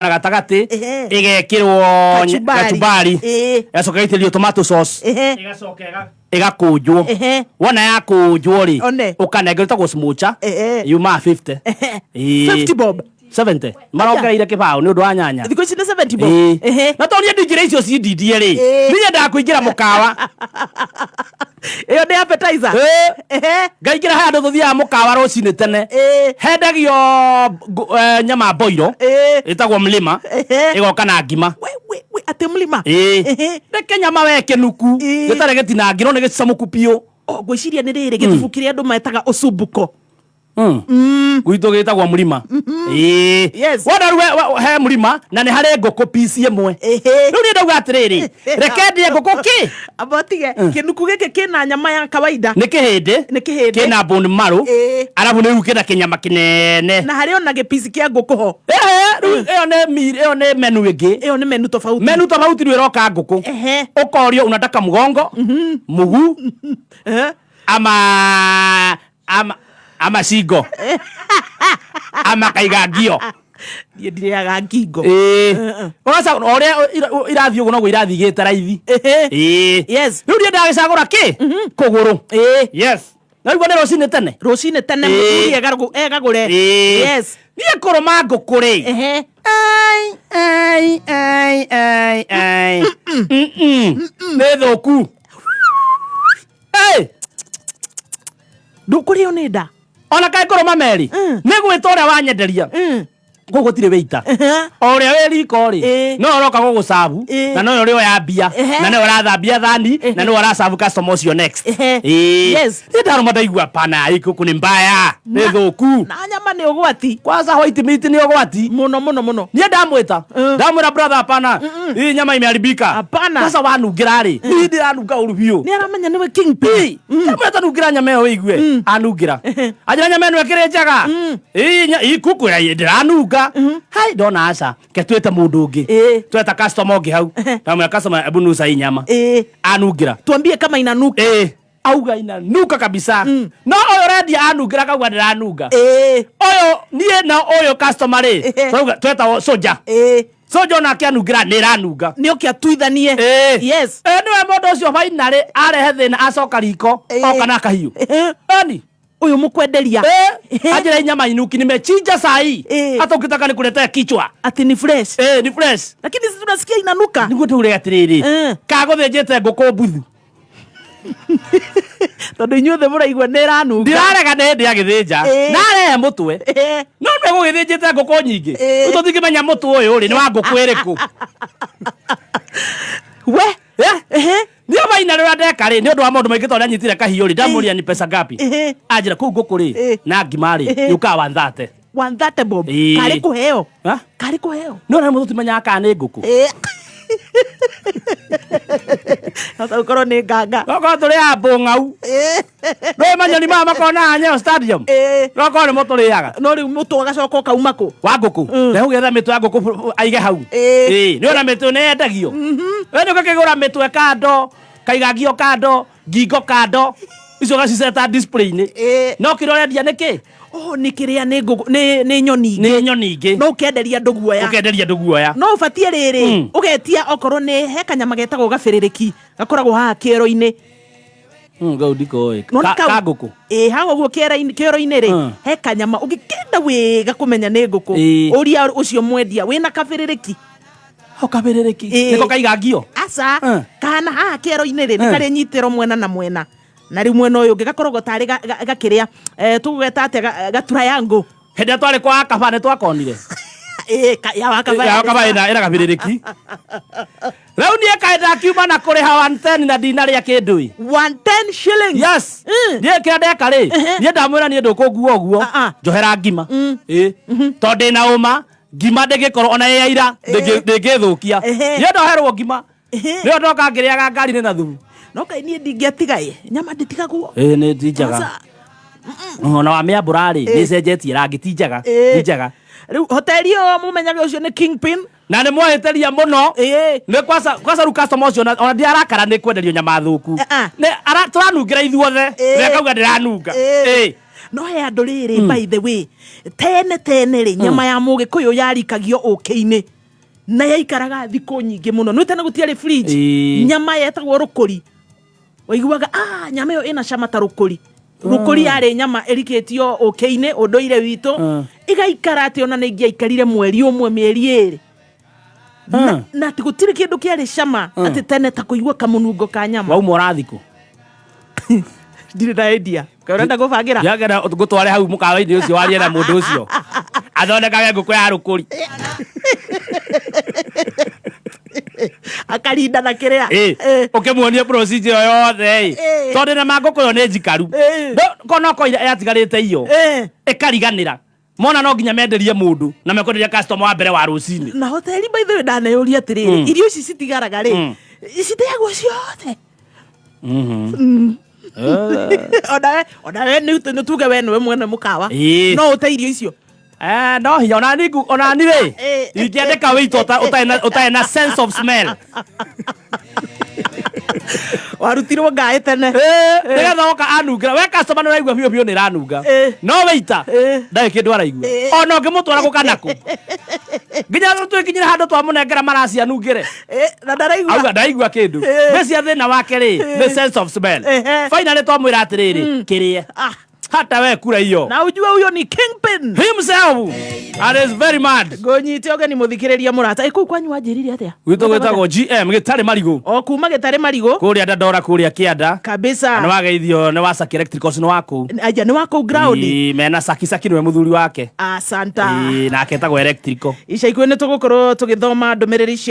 Na gatagatĩ Ehe. Ĩgekĩrwo Kachumbari. Kachumbari. Ĩgacoka ĩgaitĩrĩrio tomato sauce. Ĩgacoka ĩgakũnjwo. Wona yakũnjwo rĩ, One. ũkanengerwo, ĩtagwo smocha. Yumaga 50. Ĩĩ. 50 bob. 70, marongereire kĩbaũ nĩ ũndũ wa nyanya. Thikũ ici nĩ 70 bob. Ĩĩ. Na tondũ niĩ ndingĩrĩa icio cindindie rĩ, niĩ nyendaga kũingĩra mũkawa. Ĩyo nĩ appetizer. Ĩĩ. Ngaingĩra handũ tũthiaga mũkawa rũcinĩ tene. Hendagio nyama mboiro. Ĩtagwo mlima. Ĩgoka na ngima. We, we, we, atĩ mlima? Ĩĩ. Reke nyama we kĩnuku. Gĩtarĩ gĩtinangi no nĩ gĩcamũku biũ. Oh, ngwĩciria nĩ rĩrĩ gĩthubu kĩrĩa andũ metaga ũcumbuko. Gwitũ gĩtagwo mlima. Ĩĩ. Wona rĩu he mlima na nĩ harĩ ngũkũ piece ĩmwe. Rĩu niĩ ndauga atĩrĩrĩ, reke ndĩe ngũkũ kĩ. Amba ũtige kĩnuku gĩkĩ kĩna nyama ya kawaida. Nĩ kĩhĩndĩ. Nĩ kĩhĩndĩ. Kĩna bone marrow. Arabu nĩ rĩu kĩna kĩnyama kĩnene. Na harĩ ona gĩpici kĩa ngũkũ ho. Ehe, rĩu ĩyo nĩ ĩyo nĩ menu ĩngĩ. Ĩyo nĩ menu tofauti. Menu tofauti, rĩu ĩroka ngũkũ. Ũkorio unataka mgongo, mguu, ama shingo ama kaiga ngio. Niĩ ndirĩaga ngingo. Ĩĩ, ũgaca o ũrĩa irathiĩ ũguo noguo irathiĩ igĩte raithi. Ĩĩ. Rĩu niĩ ndagĩcagũra kĩ kũgũrũ. Yes, naigua nĩ rũcinĩ tene. Rũcinĩ tene. Mũthuri egagũre. Ĩĩ. Niĩ kũrũma ngũkũ rĩ, ai ai ai ai ai. Mm-mm. Nĩ thũku. Ĩ! Ndũkũrĩo nĩ nda. Ona kaĩ kũrũma merĩ nĩ gwĩta ũrĩa wanyenderia kũu gũtirĩ wĩita, o ũrĩa wĩ riko rĩ, no ũroka gũgũcabu. Na nowe ũrĩa ũoya mbia. Na nowe ũrathambia thani na nowe ũracabu customer ũcio next. Ĩĩ. Niĩ ndarũma ndaigua pana ĩ gũkũ nĩ mbaya, nĩ thũku. Na nyama nĩ ũgwati. Kwanza white meat nĩ ũgwati. Mũno mũno mũno. Niĩ ndamwĩta, ndamwĩra, "Brother, hapana, hii nyama imeharibika." Hapana. Sasa wanungĩra rĩ, niĩ ndĩranunga ũru biũ. Nĩ aramenya nĩwe kingpin. Ndamwĩra, "Tanungĩra nyama ĩyo wĩigue." Anungĩra, anjĩra, "Nyama ĩno ĩkĩrĩ njega. Ii ii kuku ndĩranunga." Hai, ndona aca ke twĩte mũndũ ũngĩ. Tweta customer ũngĩ hau, ndamwĩra, "Customer, hebu nusa hii nyama." Anungĩra. Tuambie kama inanuka. Ĩĩ, auga inanuka kabisa, no ũyũ ũrendia anungĩra akauga ndĩranunga. Ũyũ niĩ na ũyũ customer rĩ, twauga twetagwo soja. Soja onake anungĩra nĩ ĩranunga. Nĩ oke atuithanie. Ĩĩ. Ĩ nĩwe mũndũ ũcio finally arehe thĩna, acoka riko. Oka na kahiũ ani. Ũyũ mũkwenderia. Anjĩra, "Inyama inuki, nimechinja sahi. Hata ukitaka nikuletee kichwa." Ati ni fresh. Eh, ni fresh. Lakini sisi tunasikia inanuka. Niguo tũure atĩrĩrĩ, kagũthĩnjĩte ngũkũ mbuthu. Tondũ inyuothe mũraigua nĩ ĩranunga. Ndirarega nĩ hĩndĩ agĩthĩnja. Na arehe mũtwe. No nĩ gũgĩthĩnjĩte ngũkũ nyingĩ. Rĩu tũtingĩmenya mũtwe ũyũ rĩ nĩ wa ngũkũ ĩrĩkũ. We. Eh? Niĩ maina rĩrĩa ndeka rĩ, nĩ ũndũ wa maũndũ maingĩ, tondũ anyitire kahiũ rĩ, ndamũria, "Ni pesa ngapi?" Anjĩra kũu ngũkũ rĩ na ngima rĩ yũkaga 130. 130 bob. Ĩĩ. Karĩ kũheo. Ha? Karĩ kũheo. No na mũndũ tũtimenyaga kana nĩ ngũkũ. No gũkorwo nĩ nganga. Okorwo tũrĩaga mbũng'au, nĩ manyoni maya makorwo na Nyayo Stadium. No korwo nĩmo tũrĩaga. No rĩu mũtwe ũgacoka ũkauma kũ? Wa ngũkũ ndehũgĩra mĩtwe ya ngũkũ aige hau. Ĩĩ, nĩ ona mĩtwe nĩ yendagio. We nĩ ũgakĩgũra mĩtwe kando, kaigangio kando, ngingo kando, icio ũgaciceta display-inĩ. No kĩrĩa ũrendia nĩ kĩ? Oh, nĩ kĩrĩa nĩ ngũkũ nĩ nyoni ingĩ. Nĩ nyoni ingĩ. No ũkenderia andũ guoya. Ũkenderia andũ guoya. No ũbatie rĩrĩ, ũgetia okorwo nĩ he kanyama getagwo gabĩrĩrĩki gakoragwo haha kĩero-inĩ. Ngau ndikoĩ. Nona Ka ngũkũ. Ĩ haha ũguo kĩero-inĩ rĩ, he kanyama ũngĩkenda wĩga kũmenya nĩ ngũkũ. Ũria ũcio mwendia wĩna kabĩrĩrĩki. O kabĩrĩrĩki? Ĩĩ. Nĩko kaigangio? Aca. Kana haha kĩero-inĩ rĩ, nĩ karĩ nyitĩro mwena na mwena, na rĩu mwena ũyũ ũngĩ gakoragwo tarĩ gakĩrĩa, tũgũgeta atĩa, gatriangle. Hĩndĩ ĩrĩa twarĩ kwa Akaba nĩ twakonire. Ĩĩ, ya Wakaba. Ya Wakaba ĩna gabĩrĩrĩki. Rĩu niĩ kaĩ ndakiuma na kũrĩha 110 na ndinarĩa kĩndũ ĩ. 110 shillings? Yes. Niĩ kĩrĩa ndeka rĩ, niĩ ndamwĩra, "Niĩ ndũkũngua ũguo." Ah, ah. Njohera ngima. Ĩ tondũ ndĩna ũma ngima ndĩngĩkorwo ona ĩ ya ira ndĩngĩthũkia. Niĩ ndoherwo ngima. Nĩyo ndoka ngĩrĩaga ngari-inĩ na thumu. No kaĩ niĩ ndingĩatiga ĩ nyama ndĩtigagwo. Ĩ nĩ ti njega. Aca. Ona wa mĩambũra rĩ, nĩ ĩcenjetie rangi, ti njega. Ti njega. Rĩu hoteli ĩyo mũmenyage ũcio nĩ kingpin. Na nĩ mwahĩtĩria mũno. Nĩ kwaca rĩu customer ũcio ona ndiarakara nĩ kwenderio nyama thũku. Ah, ah. Nĩ tũranungĩra ithuothe. Ĩĩ. Na akauga ndĩranunga. Ĩĩ. Ĩĩ. No he andũ rĩrĩ, by the way, tene tene rĩ, nyama ya Mũgĩkũyũ yarikagio ũkĩ-inĩ na yaikaraga thikũ nyingĩ mũno. Nĩ tene gũtiarĩ fridge. Nyama yetagwo rũkũri. Waiguaga, ah, nyama ĩyo ĩna cama ta rũkũri. Rũkũri yarĩ nyama ĩrikĩtio ũkĩ-inĩ, ũndũire witũ. Ĩgaikara atĩ ona nĩ ingĩaikarire mweri ũmwe, mĩeri 2. Na atĩ gũtirĩ kĩndũ kĩarĩ cama atĩ tene ta kũigua kamũnungo ka nyama. Wauma ũrathikũ? Ndirĩ na idea. Kaĩ ũrenda gũbangĩra? Ndĩragenda ngũtware hau mũkawa-inĩ ũcio, warie na mũndũ ũcio athondekage ngũkũ ya rũkũri. Akarinda na kĩrĩa. Ũkĩmuonie procedure ĩyo yothe ĩ. Tondũ na ma ngũkũ ĩyo nĩ njikaru. Kono ko yatigarĩte iyo ĩkariganĩra mona no nginya menderie mũndũ na mekwenderia customer wa mbere wa rũcinĩ. Na hoteli, by the way, ndaneyũria atĩrĩrĩ, irio ici citigaraga rĩ, citeagwo ciothe? Onawe nĩ tuge we nĩwe mwene mũkawa, no ũte irio icio? Eh, no hinya onani onani rĩ, ingĩandĩka wĩito ũtarĩ na sense of smell. Warutirwo ngaĩ tene. Nĩgetha oka anungĩra we customer, nĩ ũraigua biũ biũ nĩ ĩranunga. No wĩita ndarĩ kĩndũ araigua. Ona ũngĩmũtwara kũ kana kũ, nginya twĩkinyire handũ twamũnengera maraci anungĩre. Na ndaraigua. Auga ndaigua kĩndũ. Ngwĩciria thĩna wake rĩ, nĩ sense of smell. Finally twamwĩra atĩrĩrĩ, kĩrĩe. Ah, hata we kura hiyo. Na ujue huyo ni kingpin himself and is very mad. Ngũnyite ũgeni mũthikĩrĩria mũrata. Ĩ kũu kwanyu wanjĩrire atĩa? Gwitũ gwĩtagwo GM Gĩtarĩ Marigũ. O kuma Gĩtarĩ Marigũ. Kũrĩa Dandora, kũrĩa kĩanda. Kabisa. Nĩ wageithio nĩ wa Saki Electricals, nĩ wa kũu. Aja nĩ wa kũu ground. Ĩĩ, mena Saki. Saki nĩwe mũthuri wake. Asanta. Ĩĩ, nake etagwo Electrical. Ica ikuhĩ nĩ tũgũkorwo tũgĩthoma ndũmĩrĩri cia